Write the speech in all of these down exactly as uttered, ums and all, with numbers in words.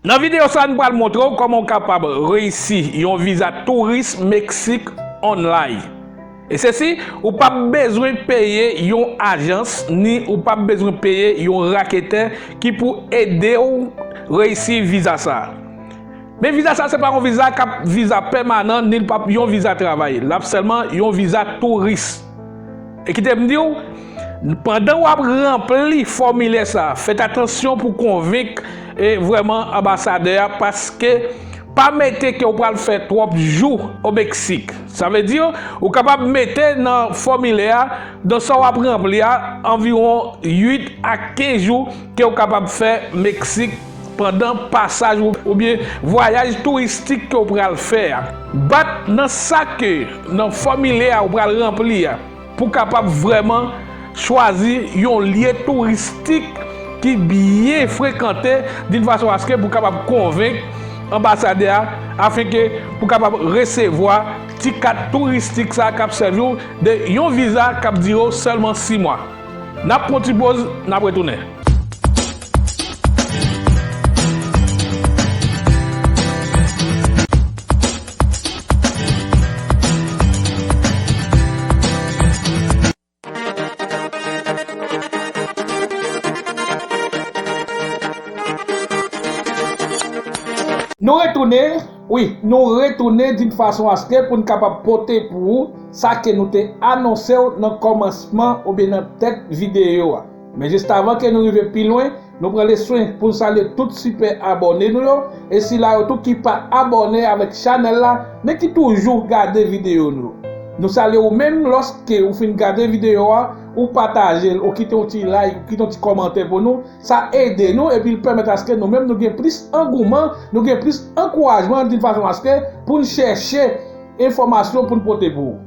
Nan videyo sa a, nou pral montre w kòman w kapab reyisi yon viza touris Meksik online. E sesi, ou p ap bezwen peye yon ajans, ni ou p ap bezwen peye yon raketè ki pou ede w reyisi viza sa a. Men viza sa a, se pa yon viza k ap viza pèmanan, ni l p ap yon viza travay. L ap sèlman yon viza touris. E kite m di w, pandan w ap ranpli fòmilè sa a, fèt atansyon pou konvenk e vrèman anbasadè a, paske pa mete ke w pral fè twòp jou o Meksik. Sa vle di, ou kapab mete nan fòmilè a, nan sa w ap ranpli a, anviwon uit a kenz jou ke w kapab fè Meksik pandan pasaj ou, oubyen vwayaj touristik ke w pral fè a. Bat nan sa ke nan fòmilè a ou pral ranpli a, pou kapab vrèman chwazi yon lye touristik ki byen frekante, d'une façon à ce que pou kapab konvenk anbasadè a, afenke pou kapab resevwa ti kat touristik sa k ap sèvi w de yon viza k ap dire w sèlman sis mwa. N ap pran ti poz, n ap retounen. Nou retounen, wi, nou retounen d'une façon à ce que pou n kapab pote pou ou sa ke nou te anonse w nan kòmansman oubyen nan tèt videyo a. Men jis avan ke nou rive pi lwen, nou pran le swen pou n salye tout sipè abòne nou yo, e sila yo tou ki pa abòne avèk chanèl la, men ki toujou gade videyo nou yo. Nou salye ou menm lòske ou fin gade videyo a, ou pataje l, ou kite yon ti like, ou kite yon ti kòmantè pou nou, sa ede nou epi l pèmèt aske nou menm nou gen plis angouman, nou gen plis ankourajman d'une façon à ce que pou n chèche enfòmasyon pou n pote pou ou.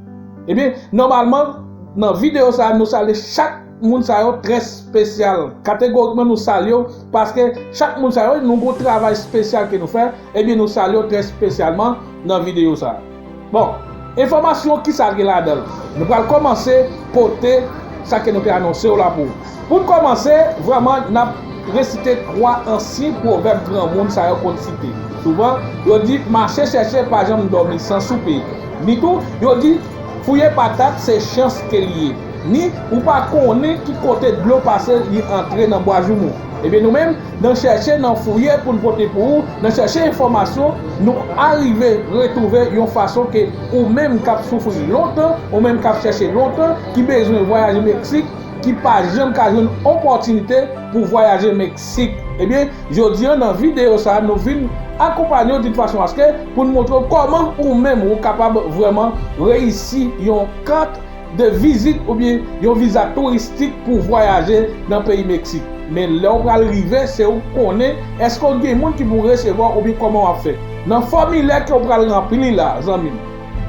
Ebyen, nòmalman, nan videyo sa a, nou salye chak moun sa yo trè espesyal. Kategorikman, nou salye w paske chak moun sa yo, nou gon travay espesyal ke nou fè, ebyen, nou salye w trè espesyalman nan videyo sa a. Bon, enfòmasyon, kisa l gen ladan l? Nou pral kòmanse pote sa ke nou te anonse w la pou ou. Pou n kòmanse, vrèman, n ap resite twa ansyen pwovèb granmoun sa yo konn site. Souvan, yo di, mache chèche pa janm dòmi san soupe. Ni tou, yo di, fouye patat se chans ke l ye. Ni, ou pa konnen ki kote dlo pase li antre nan bwa joumou. Ebyen, nou menm, nan chèche, nan fouye pou n pote pou ou, nan chèche enfòmasyon, nou arive retwouve yon fason ke ou menm k ap soufri lontan, ou menm k ap chèche lontan, ki bezwen vwayaje Meksik, ki pa janm ka jwenn opòtinite pou vwayaje Meksik. Ebyen, jodi a nan videyo sa a, nou vin akonpanye w d'une façon à ce que pou n montre w kòman ou menm ou kapab vrèman reyisi yon kat de vizit oubyen yon viza touristik pou vwayaje nan peyi Meksik. Men lè w pral rive, se ou k konnen èske w gen moun ki pou resevwa w oubyen kòman w ap fè. Nan fòmilè ke w pral ranpli la, zanmi m,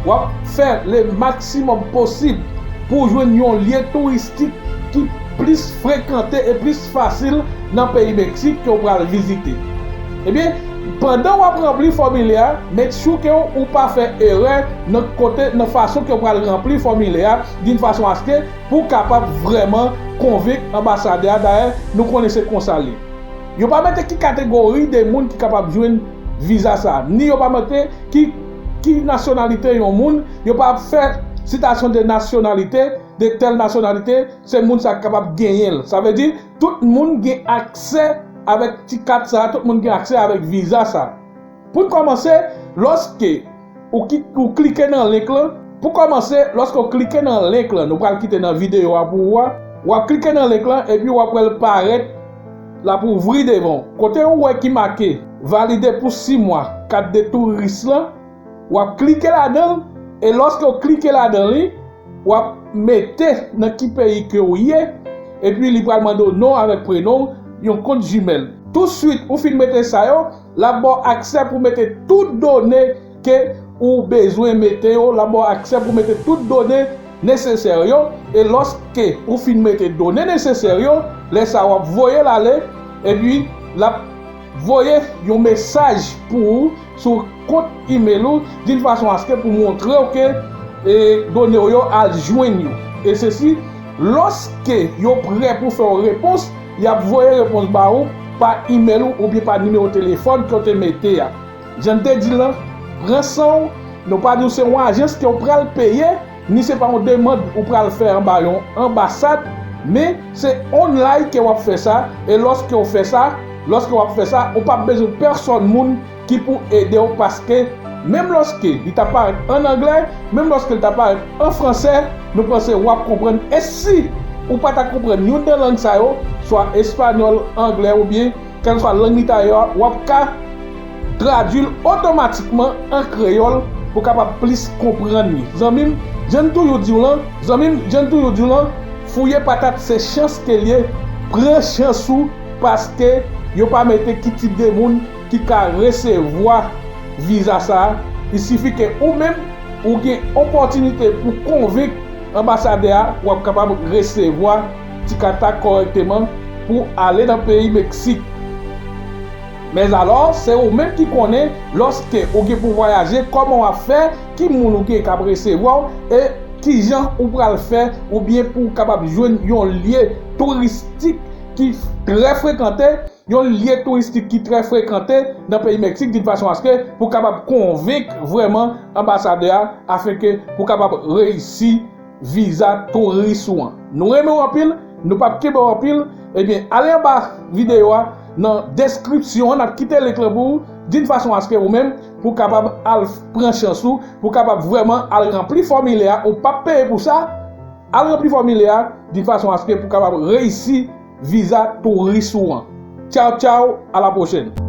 w ap fè le maksimòm posib pou w jwenn yon lye touristik ki plis frekante e plis fasil nan peyi Meksik ke w pral vizite. Ebyen, pandan w ap ranpli fòmilè a, make sure ke w pa fè erè nan kote, nan fason ke w pral ranpli fòmilè a, d'une façon à ce que pou w kapab vrèman konvenk anbasadè a. Dayè, nou konnen se konsa l ye. Yo pa mete ki kategori de moun ki kapab jwenn viza sa a, ni yo pa mete ki, ki nasyonalite yon moun, yo pa fè sitasyon de nasyonalite, de tèl nasyonalite, se moun sa k kapab genyen l. Sa vle di, tout moun gen aksè avèk ti kat sa a, tout moun gen aksè avèk viza sa a. Pou n kòmanse, lòske ou ki, ou klike nan link lan, pou kòmanse, lòske w klike nan link lan, nou pral kite nan videyo a pou ou a, w ap klike nan link lan epi w ap wè l parèt, l ap ouvri devan w. Kote ou wè ki make valide pou sis mwa kat de touris lan, w ap klike ladan l, e lòske w klike ladan li, w ap mete nan ki peyi ke w ye, epi li pral mande w non avèk prenon w, yon kont Gmail. Touswit ou fin mete sa yo, l ap ba w aksè pou mete tout done ke ou bezwen mete yo, l ap ba w aksè pou mete tout done nesesè yo, e lòske ou fin mete done nesesè yo, lè sa a w ap voye l ale, epi l ap voye yon mesaj pou ou sou kont email ou, d'une façon à ce que pou montre w ke, e, done w yo al jwenn yo. E sesi, lòske yo prè pou fè w repons, y ap voye repons ba ou pa imèl ou oubyen pa nimewo telefòn ke w te mete a. Jan n te di l lan, pran san w, nou pa di w se yon ajans ke w pral peye, ni se pa yon demann ou pral fè anba yon anbasad, men se online ke w ap fè sa, e lòske w fè sa, lòske w ap fè sa, ou p ap bezwen pèsòn moun ki pou ede w, paske menm lòske li ta parèt ann anglè, menm lòske li ta parèt an fransè, nou panse w ap konprann. E si ou pa ta konprann youn nan lang sa yo, swa espanyòl, anglè oubyen kèlkeswa lang li ta ye a, w ap ka tradui l otomatikman an kreyòl pou w kapab plis konprann li. Zanmi m, jan n toujou di w lan, zanmi m, jan n toujou di w lan, fouye patat se chans ke l ye, pran chans ou, paske yo pa mete ki tip de moun ki ka resevwa viza sa a. Il sifi ke ou menm, ou gen opòtinite pou konvenk anbasadè a, w ap kapab resevwa ti kat la kòrèkteman pou ale nan peyi Meksik. Men alò, se ou menm ki konnen, lòske ou gen pou vwayaje, kòman w ap fè, ki moun ou gen k ap resevwa w, e kijan ou pral fè, oubyen pou w kapab jwenn yon lye touristik ki trè frekante, yon lye touristik ki trè frekante nan peyi Meksik, d'une façon à ce que pou w kapab konvenk vrèman anbasadè a, afin ke pou w kapab reyisi viza touris ou an. Nou renmen w anpil, nou p ap kenbe w anpil, ebyen, ale anba videyo a, nan deskripsyon an, n ap kite link lan pou ou, d'une façon à ce que ou menm, pou w kapab al pran chans ou, pou w kapab vrèman al ranpli fòmilè a, ou p ap peye pou sa, al ranpli fòmilè a, d'une façon à ce que pou w kapab reyisi viza touris ou an. Tchaw, tchaw, à la prochaine.